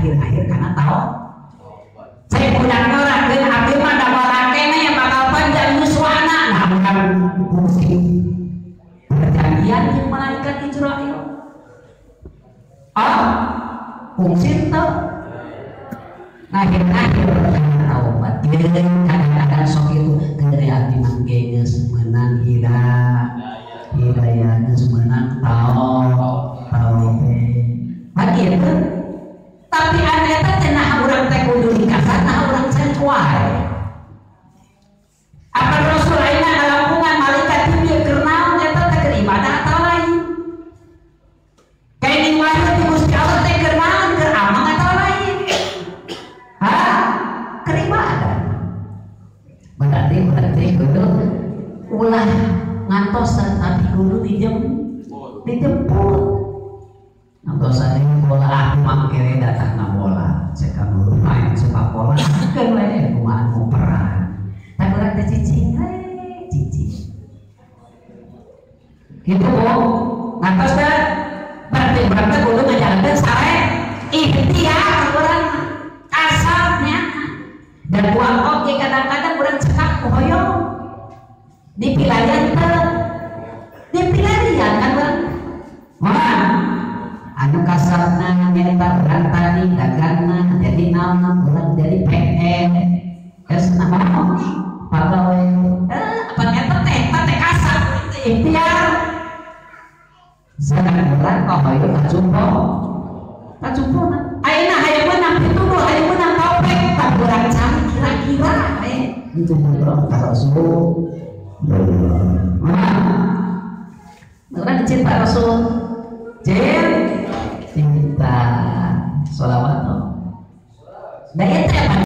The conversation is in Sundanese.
akhir-akhir karena tahu. Saya budak ngora keun abdi mah da barakena yang bakal panjang yuswana. Nah bukan fungsi perjanjian jeung malaikat Israil. Ah, fungsi teu. Akhir-akhir taubat. Kadang-kadang sok itu keur abdi mah geus meunang hidayah geus meunang taubat. Begitu. Tapi anu eta teh nah urang teh kudu dikasar nah urang can wae. Apa Rasul ayeuna ngalangkungan malaikat Jibril keur naon eta teh keur ibadah atawa lain? Kenging wahyu ti Gusti Allah teh keur naon keur amang atawa lain? Hah? Keur ibadah. Berarti urang teh kudu ulah ngantosan tapi kudu dijemput. Ngantosan bola ah mangkere datang na bola cek dulu main sepak bola keun we kumaha mau perang tapi urang teh cicing we cicing kitu Bu ngantos teh berarti urang teh kudu ngajalankeun sare ikhtiar urang kasarnya dan buang oge kadang-kadang urang cekak hoyong dipilarian teh dipilarian kan urang wah anu kasarna nyata urang tani dagangna jadi naon urang jadi PN geus naon pagawe apa eta teh kasar ikhtiar sedang urang kahoyong kacumpo kacumpona ayeuna hayang meunang pituduh hayang meunang topek tapi urang cari kira-kira we itu ngobrol ka Rasul. Urang cinta Rasul cinta sholawat. Nah itu